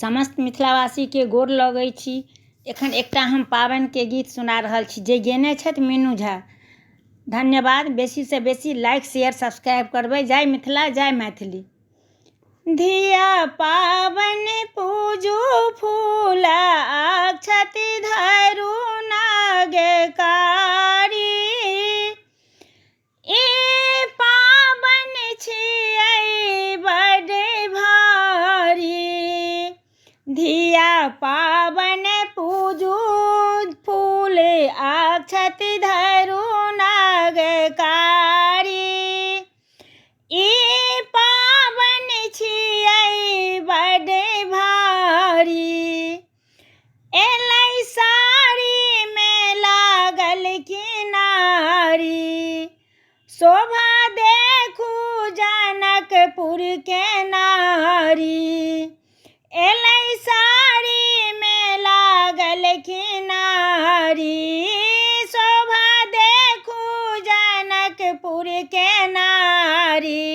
समस्त मिथिलावासीके गोर लगै छी। एखन एकटा हम पाबनिके गीत सुना रहल छी जे गेने छथि मीनू झा। धन्यवाद। बेसीसँ बेसी लाइक शेयर सब्सक्राइब करबै। जय मिथिला, जय मैथिली। धिया पाबनि पूजू फूल अक्षत धरू नागकारी। ई पाबनि छियै बड भारी। धिया पाबनि पूजू फूल अक्षत धरू नागकारी। ई पाबनि छियै बड भारी। एलै साड़ीमे लागल किनारी। शोभा देखू जनकपुर के नारी। एलै साड़ीमे लागल किनारी। शोभा देखू जनकपुर के नारी।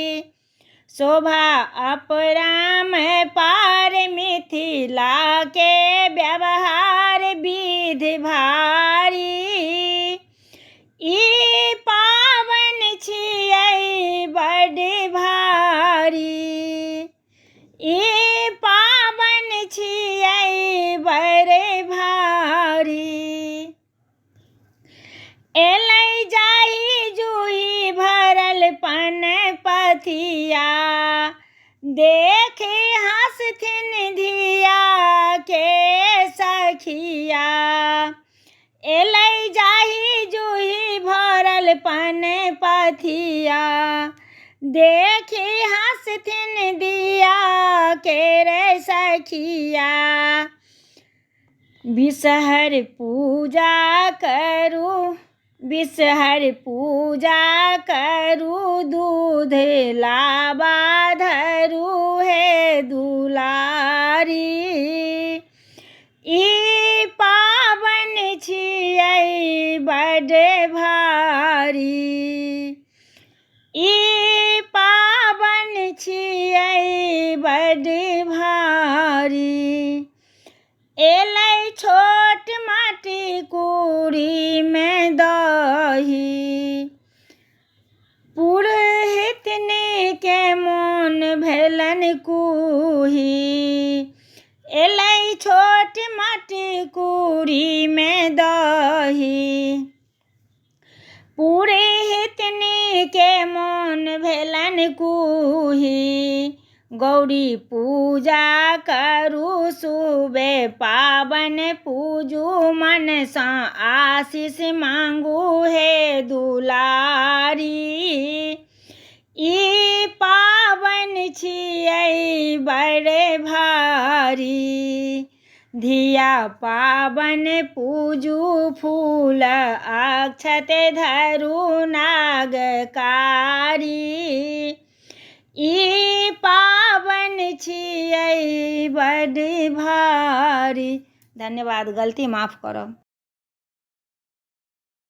शोभा अपराम पार मिथिला के व्यवहार विधि भारी। ई पाबनि छियै बड भारी। ई पाबनि छियै बड़ भारी। एलै जाही जूही भरल पन पथिया। देखी हँसथिन धिया के सखिया। एलै जाही जूही भरल पन पथिया। देखी हँसथिन दिया के रे सखिया। विषहर पूजा करू, विषहर पूजा करू, दूध लाबा धरू हे दुलारी। ई पाबनि छियै बड भारी। ई पाबनि छियै बड भारी। एलै छोट माटी कुरीमे दही। पुरहितनीके मोन भेलनि कूही। एलै छोट माटी कुरीमे दही। पुरहितनीके मोन भेलनि कूही। गौरी पूजा करू सुबे पाबनि पूजू मनसँ आशीष मांगू हे दुलारी। ई पाबनि छियै बड़ भारी। धिया पाबनि पूजू फूल अक्षत धरू नागकारी। ई पाबनि छियै बड भारी। धन्यवाद। गलती माफ करब।